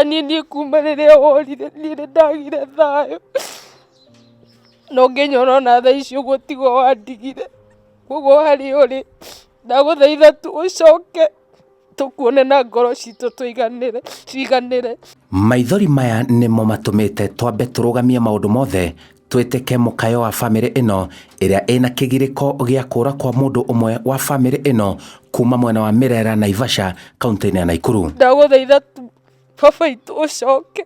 Ta niĩ kuma rĩrĩa worire niĩ nĩ ndagire thayũ. No ngĩnyona ona thaa ici ũguo tiguo wandigire. Koguo harĩa ũrĩ ndagũthaitha tu ũcoke tũkuone na ngoro citũ tũiganĩre ciganĩre. Maithori maya nĩmo matũmĩte twambe tũrũgamie maũndũ mothe twĩtĩke mũkayo wa bamĩrĩ ĩno ĩrĩa ĩna kĩgirĩko gĩa kũra kwa mũndũ ũmwe wa bamĩrĩ ĩno kuma mwena wa Mĩrera Naivasha kaunti-inĩ ya Naikuru. Ndagũthaitha tu baba witũ ũcoke,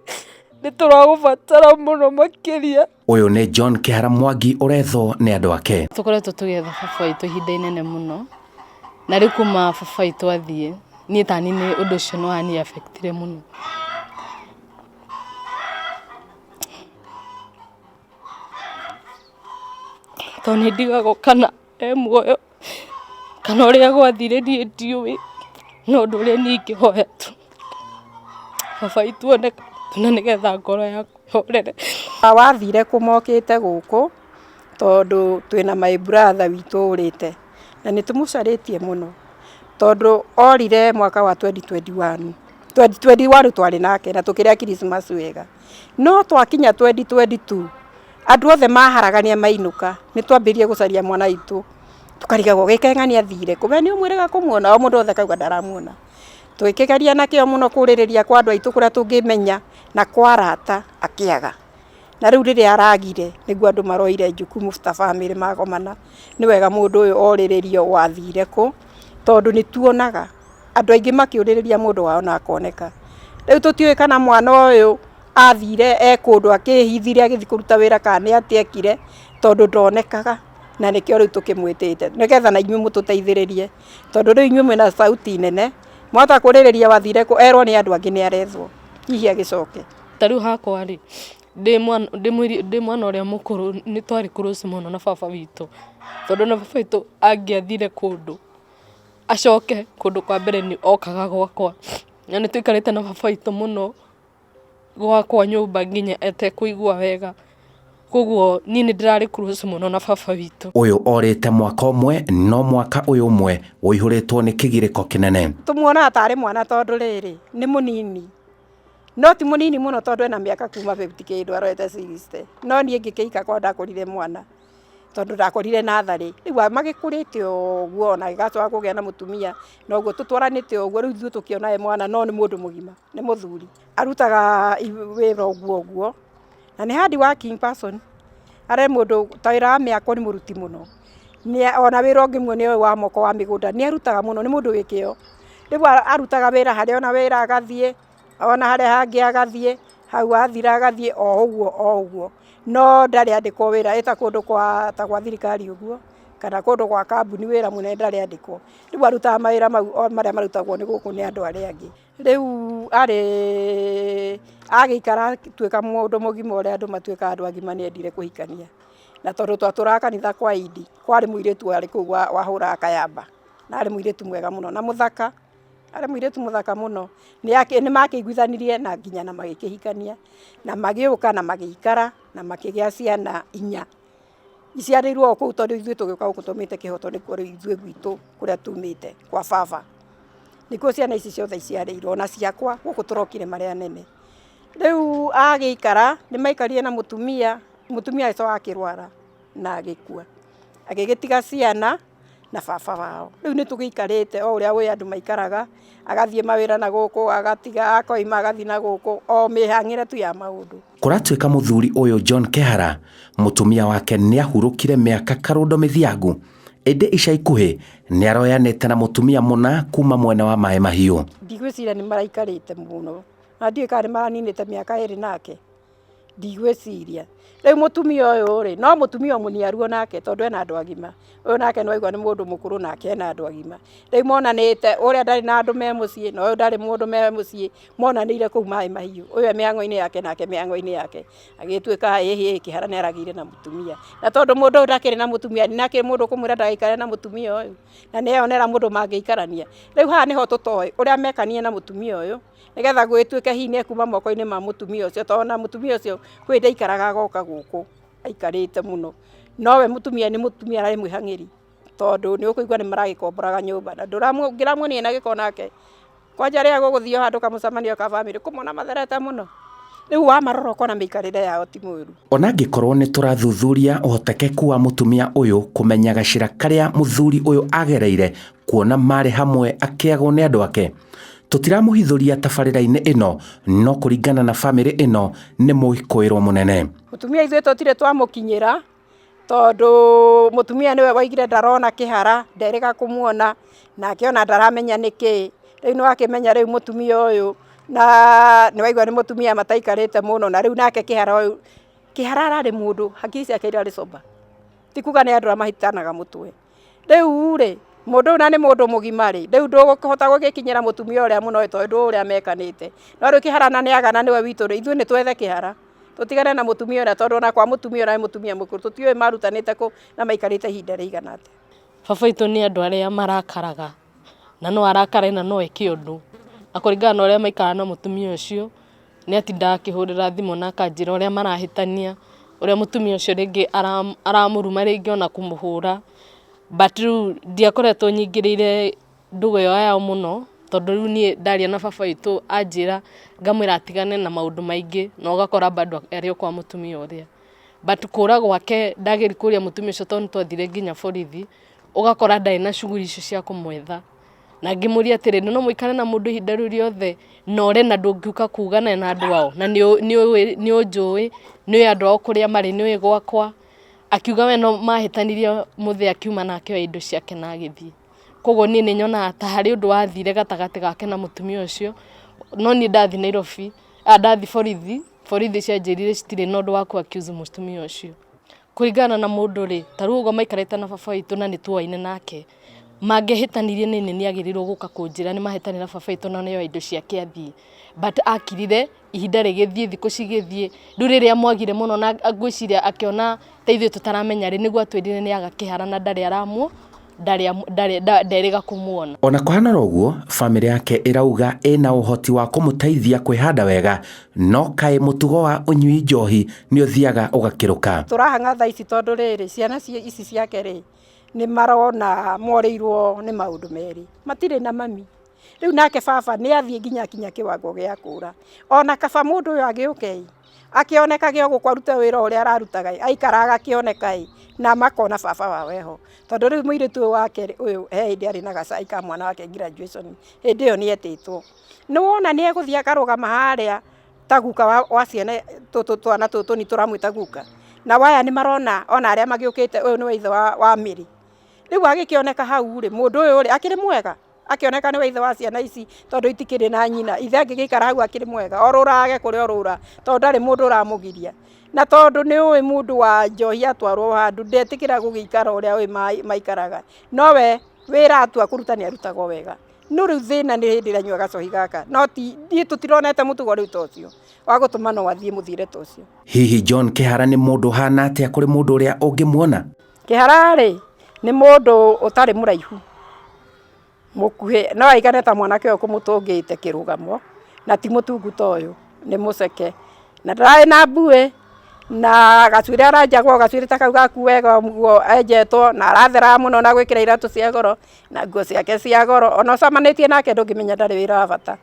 nĩ tũragũbatara mũno makĩria. Ũyũ nĩ John Kĩhara Mwangi ũrethwo nĩ andũ ake. Tũkoretwo tũgĩetha baba witũ ihinda inene mũno, na rĩu kuma baba witũ athiĩ, niĩ tani nĩ ũndũ ũcio nĩ wani affect ire mũno. Tondũ nĩ ndigagwo kana e muoyo kana ũrĩa gwathire niĩ ndiũĩ, no ũndũ ũrĩa niĩ ingĩhoya tu, baba witũ onekane na nĩgetha ngoro yakwa ĩhorere. Wathire kũ mokĩte gũkũ tondũ twĩna my brother witũ ũrĩte na nĩ tũmũcarĩtie mũno tondũ orire mwaka wa 2021. 2021 twarĩ nake na tũkĩrĩa Christmas wega. No twakinya 2022 andũ othe maharagania mainũka nĩ twambĩrĩirie gũcaria mwana witũ tũkarigagwo gĩkeng'a nĩ athire kũ, we nĩ ũmwĩrĩga kũmuona? O mũndũ wothe akauga ndaramuona. Tũgĩkĩgeria na kĩo mũno kũrĩrĩria kwa andũ aitũ kũrĩa tũngĩmenya na kwa arata akĩaga. Na rĩu rĩrĩa aragire nĩguo andũ maroire jukumu ta bamĩrĩ magomana, nĩ wega mũndũ ũyũ orĩrĩrio wathire kũ, tondũ nĩ tuonaga andũ aingĩ makĩũrĩrĩria mũndũ wao na akoneka. Rĩu tũtiũĩ kana mwana ũyũ athire e kũndũ akĩhithire agĩthiĩ kũruta wĩra kana nĩ atĩa ekire, tondũ ndonekaga na nĩkĩo rĩu tũkĩmwĩtĩte, nĩgetha na inyuĩ mũtũteithĩrĩrie, tondũ rĩu inyuĩ mwĩna sauti nene, mwahota kũrĩrĩria wathire kũ, erwo nĩ andũ angĩ nĩ arethwo, hihi agĩcoke. Ta rĩu hakwa rĩ, ndĩ mwana ũrĩa mũkũrũ nĩ twarĩ close mũno na baba witũ, tondũ ona baba witũ angĩathire kũndũ, acoke kũndũ kwa mbere nĩ okaga gwakwa, na nĩ twaikarĩte na baba witũ mũno gwakwa nyũmba nginya atekũigua wega, koguo niĩ nĩ ndĩrarĩ close mũno na baba witũ. Ũyũ orĩte mwaka ũmwe no mwaka ũyũ ũmwe ũihũrĩtwo nĩ kĩgirĩko kĩnene. Tũmuonaga tarĩ mwana tondũ rĩrĩ nĩ mũnini, no ti mũnini mũno tondũ ena mĩaka kuma 50 kĩndũ arorete 60, no niĩ ngĩkĩika korwo ndakũrire mwana. Tondũ ndakorire natharĩ, rĩu magĩkũrĩte ũguo ona agĩgacoka kũgĩa na mũtumia, noguo tũtwaranĩte ũguo, rĩu ithuĩ tũkĩona e mwana no nĩ mũndũ mũgima, nĩ mũthuri. Arutaga wĩra ũguo ũguo, na nĩ hard working person, arĩ mũndũ ta wĩra wa mĩako nĩ mũruti mũno, ona wĩra ũngĩmuonia ũyũ wa moko wa mĩgũnda nĩ arutaga mũno, nĩ mũndũ wĩ kĩo. Rĩu arutaga wĩra harĩa ona wĩra agathiĩ, ona harĩa hangĩ agathiĩ, hau athira agathiĩ o ũguo o ũguo. No ndarĩ andĩkwo wĩra ĩ ta kũndũ kwa ta gwa thirikari ũguo, kana kũndũ gwa kambuni wĩra mũnene ndarĩ andĩkwo. Rĩu arutaga mawĩra mau o marĩa marutagwo nĩ gũkũ nĩ andũ arĩa angĩ. Rĩu arĩ agĩikara atuĩka mũndũ mũgima ũrĩa andũ matuĩkaga andũ agima nĩ endire kũhikania. Na tondũ twatũraga kanitha kwa Idi, kwarĩ mũirĩtu warĩ kũu wahũraga kayamba, na arĩ mũirĩtu mwega mũno na mũthaka. Arĩ mũirĩtu mũthaka mũno, nĩ makĩiguithanirie na nginya na magĩkĩhikania, na magĩũka na magĩikara na makĩgĩa ciana inya. Iciarĩirwo o kũu tondũ ithuĩ tũgĩũka gũkũ twaumĩte Kĩhoto nĩkuo rĩu ithuĩ gwitũ kũrĩa tumĩte kwa baba. Nĩkuo ciana ici ciothe iciarĩirwo ona ciakwa gũkũ tũrokire marĩ anene. Rĩu agĩikara, nĩ maikarire na mũtumia, mũtumia agĩcoka akĩrwara na agĩkua. Agĩgĩtiga ciana na baba wao. Rĩu nĩ tũgĩikarĩte o ũrĩa ũĩ andũ maikaraga, agathiĩ mawĩra na gũkũ, agatiga akoima agathiĩ na gũkũ, o mĩhang'ĩre tu ya maũndũ. Kũratuĩka mũthuri ũyũ John Kehara, mũtumia wake nĩahurũkire mĩaka karũndo mĩthiangu, ĩndĩ ica ikuhĩ nĩaroyanĩte na mũtumia mũna kuma mwena wa Maĩ Mahiũ. Ndigwĩciria nĩ maraikarĩte mũno, na ndiũĩ kana nĩ maraninĩte mĩaka ĩrĩ nake. Ndigwĩciria. Rĩu mũtumia ũyũ rĩ, no mũtumia mũniaru onake tondũ ena andũ agima. Ũyũ nake nĩ waigua nĩ mũndũ mũkũrũ nake ena andũ agima. Rĩu monanĩte, ũrĩa ndarĩ na andũ me mũciĩ na ũyũ ndarĩ mũndũ me mũciĩ, monanĩire kũu Maĩ Mahiũ. Ũyũ e mĩhang'o-inĩ yake nake mĩhang'o-inĩ yake. Agĩtuĩka ĩhĩ kĩhara nĩ aragĩire na mũtumia. Na tondũ mũndũ ũyũ ndakĩrĩ na mũtumia, nĩ akĩrĩ mũndũ ũkũmwĩra ndagaikare na mũtumia ũyũ? Na nĩ eyonera mũndũ mangĩikarania. Rĩu haha nĩho tũtoĩ ũrĩa mekanire na mũtumia ũyũ. Nĩgetha gũgĩtuĩke hihi nĩ ekuma moko-inĩ ma mũtumia ũcio, tondũ ona mũtumia ũcio kwĩ hĩndĩ aikaraga agoka gũkũ, aikarĩte mũno. Nowe mũtumia nĩ mũtumia ararĩ mwĩhang'ĩri, tondũ nĩ ũkũigua nĩ maragĩkomboraga nyũmba, na ũngĩramuonire na gĩko nake, Kwanja rĩrĩa gũgũthio handũ kamũcemanio ka bamĩrĩ kũmona matherete mũno. Rĩu wamarora ũkona mĩikarĩre yao ti mũru. Ona angĩkorwo nĩ tũrathuthuria ũhotekeku wa mũtumia ũyũ kũmenya gacĩra karĩa mũthuri ũyũ agereire kuona marĩ hamwe akĩagwo nĩ andũ ake, tũtiramũhithũria tabarĩra-inĩ ĩno, no kũringana na bamĩrĩ ĩno nĩ mũĩkũĩrwo mũnene. Mũtumia ithuĩ tũtirĩ twamũkinyĩra tondũ mũtumia nĩwe waigire ndarona kĩhara, nderĩga kũmuona, nake ona ndaramenya nĩkĩ. Rĩu nĩwakĩmenya rĩu mũtumia ũyũ na nĩwaigua nĩ mũtumia mataikarĩte mũno, na rĩu nake kĩhara ũyũ, kĩhara ararĩ mũndũ hakiri ciake irarĩ sober, ti kuga nĩ andũ arĩa mahitanaga mũtwe. Rĩu rĩ, mũndũ ũyũ na nĩ mũndũ mũgima rĩ, rĩu ndũkũhota gũgĩkinyĩra mũtumia ũrĩa mũno tondũ ndũĩ ũrĩa mekanĩte. No rĩu kĩhara na nĩ agana nĩwe witũ rĩ, ithuĩ nĩ twethe kĩhara. Tũtigane na mũtumia ũrĩa tondũ ona kwa mũtumia ũrĩa nĩ mũtumia mũkũrũ tũtiũĩ marutanĩte kũ na maikarĩte ihinda rĩigana atĩa. Baba witũ nĩ andũ arĩa marakaraga, na no arakare na no eke ũndũ. Na kũringana na ũrĩa maikaraga na mũtumia ũcio, nĩ atindaga akĩhũrĩra thimũ na akanjĩra ũrĩa marahĩtania, ũrĩa mũtumia ũcio rĩngĩ aramũruma rĩngĩ ona kũmũhũra. But rĩu ndiakoretwo nyingĩrĩire ndũgũ ĩyo yao mũno, tondũ rĩu niĩ ndaria na baba witũ anjĩra ngamwĩra atigane na maũndũ maingĩ na ũgakora bado arĩ o kwa mũtumia ũrĩa. But kũra gwake ndageria kũria mũtumia ũcio tondũ nĩ twathire nginya borithi, ũgakora ndarĩ na shughuli icio cia kũmwetha. Na ngĩmũria atĩrĩrĩ, no mũikare na mũndũ ihinda rĩu rĩothe na ũre na ndũngĩũka kuga na andũ ao, na nĩ ũnjũĩ, nĩ ũĩ andũ ao kũrĩa marĩ, nĩ ũĩ gwakwa. Akiuga we no mahĩtanirie mũthee akiuma na akĩoya indo ciake na agĩthiĩ. Koguo niĩ nĩ nyonaga ta harĩ ũndũ wathire gatagatĩ gake na mũtumia ũcio, no niĩ ndathiĩ Nairobi, ndathiĩ borithi, borithi cianjĩrire citirĩ na ũndũ wa kũ accuse mũtumia ũcio. Kũringana na mũndũ rĩ, ta rĩu ũguo maikarĩte na baba witũ na nĩ tuoaine nake, mangĩahĩtanirie nĩ nĩ agĩrĩirwo gũka kũnjĩra nĩ mahĩtania na baba witũ na nĩ oya indo ciake athiĩ. But akirire, ihinda rĩgĩthiĩ, thikũ cigĩthiĩ, rĩu rĩrĩa mwagire mũno na ngwĩciria akĩona ta ithuĩ tũtaramenya rĩ, nĩguo atwĩrire nĩ aga kĩhara na ndarĩ aramwo, ndarĩ nderĩga kũmuona. Ona kũhana oro ũguo, bamĩrĩ yake ĩrauga ĩna ũhoti wa kũmũteithia kwĩhanda wega, no kaĩ mũtugo wa ũnyui njohi nĩ ũthiaga ũgakĩrũka. Tũrahang'a thaa ici tondũ rĩrĩ, ciana ici ciake rĩ, nĩ marona morĩirwo nĩ maũndũ merĩ, matirĩ na mami. Rĩu nake baba nĩ athiĩ nginya akinya kĩwango gĩa kũra. Ona kaba mũndũ ũyũ agĩũke ĩ, akĩonekage o gũkũ arute wĩra ũrĩa ararutaga ĩ, aikaraga akĩoneka ĩ, na makona baba wao eho. Tondũ rĩu mũirĩtu ũyũ wake ũyũ he hĩndĩ arĩ na gacai ka mwana wake graduation, hĩndĩ ĩyo nĩ etĩtwo. Nĩ wona nĩ egũthiĩ akarũgama harĩa ta guka wa ciana tũtũ twana tũtũ tũnini tũramwĩta guka. Nao aya nĩ marona ona arĩa magĩũkĩte ũyũ nĩwe ithe wa Mary. Rĩu agĩkĩoneka hau rĩ, mũndũ ũyũ rĩ, akĩrĩ mwega? Akĩoneka nĩwe ithe wa ciana ici tondũ itikĩrĩ na nyina. Ithe angĩgĩikara hau akĩrĩ mwega? Orũrage kũrĩa orũra tondũ ndarĩ mũndũ ũramũgiria. Na tondũ nĩ ũĩ mũndũ wa njohi atwarwo handũ ndetĩkĩra gũgĩikara ũrĩa ũĩ maikaraga. No we wĩra atua kũruta nĩ arutaga o wega. No rĩu thĩna nĩ hĩndĩ ĩrĩa anyua gacohi gaka. No ti, ithuĩ tũtironete mũtugo rĩu ta ũcio wa gũtũma no athiĩ mũthiĩre ta ũcio. Hihi John Kĩhara nĩ mũndũ ũhana atĩa kũrĩ mũndũ ũrĩa ũngĩmuona? Kĩhara rĩ, nĩ mũndũ ũtarĩ mũraihu, mũkuhĩ, no aigane ta mwanake ũyũ ũkũmũtũngĩte kĩrũgamo, na ti mũtungu ta ũyũ, nĩ mũceke. Na ndararĩ na mbuĩ, na gacuĩrĩ arenjagwo gacuĩrĩ ta kau gaku wega ũguo enjetwo, na aratheraga mũno na gwĩkĩra iratũ cia goro, na nguo ciake cia goro, ona ũcemanĩtie nake ndũngĩmenya ndarĩ wĩra wa bata,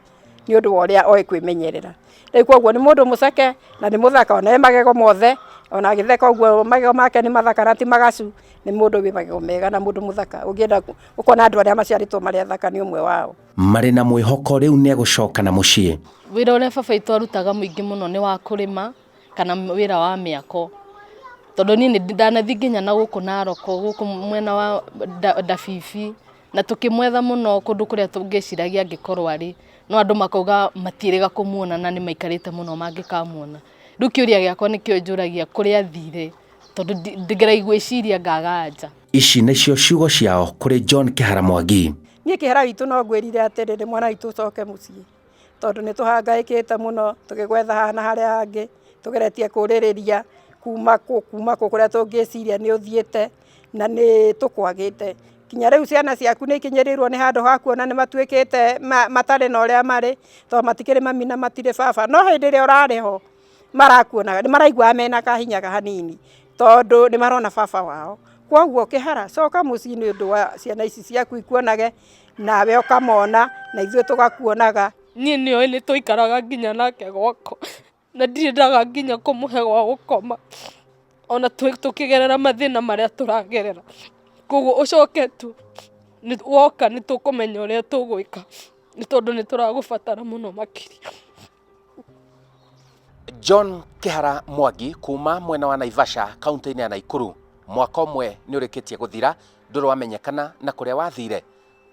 nĩ ũndũ wa ũrĩa oĩ kwĩmenyerera. Rĩu koguo nĩ mũndũ mũceke, na nĩ mũthaka ona e magego mothe, ona agĩtheka ũguo magego make nĩ mathaka na ti magacu, nĩ mũndũ wĩ magego mega na mũndũ mũthaka, ũngĩenda ũkona andũ arĩa maciarĩtwo marĩ athaka nĩ ũmwe wao. Marĩ na mwĩhoko rĩu nĩ egũcoka na mũciĩ. Wĩra ũrĩa baba witũ arutaga mũingĩ mũno nĩ wa kũrĩma kana wĩra wa mĩako. Tondũ niĩ nĩ ndanathiĩ nginya na gũkũ Narok, gũkũ mwena wa Ndabibi, na tũkĩmwetha mũno kũndũ kũrĩa tũngĩciragia angĩkorwo arĩ, no andũ makauga matiĩrĩga kũmuona na nĩ maikarĩte mũno mangĩkamuona. Rĩu kĩũria gĩakwa nĩkĩo njũragia kũrĩa athire, tondũ ngeragia gwĩciria ngaga anja. Ici nĩcio ciugo ciao kũrĩ John Kĩhara Mwangi. Niĩ kĩhara witũ no ngwĩrire atĩrĩrĩ, mwana witũ ũcoke mũciĩ, tondũ nĩ tũhangaĩkĩte mũno tũgĩgwetha haha na harĩa hangĩ, tũgeretie kũrĩrĩria kuma kũ kuma kũ kũrĩa tũngĩciria nĩ ũthiĩte, na nĩ tũkwagĩte. Nginya rĩu ciana ciaku nĩ ikinyĩrĩirwo nĩ handũ ha kuona nĩ matuĩkĩte matarĩ na ũrĩa marĩ, tondũ matikĩrĩ mami na matirĩ baba. No hĩndĩ ĩrĩa ũrarĩ ho, marakuonaga, nĩ maraiguaga mena kahinya hanini, tondũ nĩ marona baba wao. Kwoguo Kĩhara, coka mũciĩ nĩ ũndũ wa ciana ici ciaku ikuonage, nawe ũkamona, na ithuĩ tũgakuonaga. Niĩ nĩoĩ nĩ twaikaraga nginya nake gwakwa, na ndirĩ ndaga nginya kũmũhe gwa gũkoma, ona tũkĩgerera mathĩna marĩa tũragerera. Koguo ũcoke tu, woka nĩ tũkũmenya ũrĩa tũgwĩka, nĩ tondũ nĩ tũragũbatara mũno makĩria. John Kĩhara Mwangi kuma mwena wa Naivasha kaunti-inĩ ya Naikuru mwaka ũmwe nĩ ũrĩkĩtie gũthira ndũrĩ wamenyekana na kũrĩa wathire.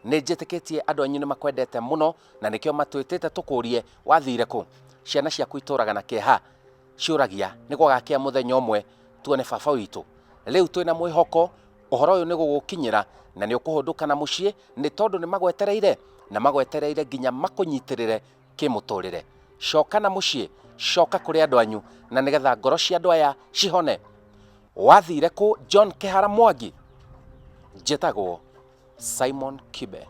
Nĩ njĩtĩkĩtie andũ anyu nĩ makwendete mũno na nĩkĩo matwĩtĩte tũkũrie wathire kũ. Ciana ciaku itũraga na kĩeha ciũragia nĩ gwagakĩa mũthenya ũmwe tuone baba witũ. Rĩu twĩna mwĩhoko ũhoro ũyũ nĩ gũgũkinyĩra na nĩ ũkũhũndũka na mũciĩ nĩ tondũ nĩ magwetereire na magwetereire nginya makũnyitĩrĩre kĩmũtũrĩre. Coka na mũciĩ, coka kũrĩ andũ anyu na nĩgetha ngoro cia andũ aya cihone. Wathire kũ John Kĩhara Mwangi? Njĩtagwo Simon Kibe.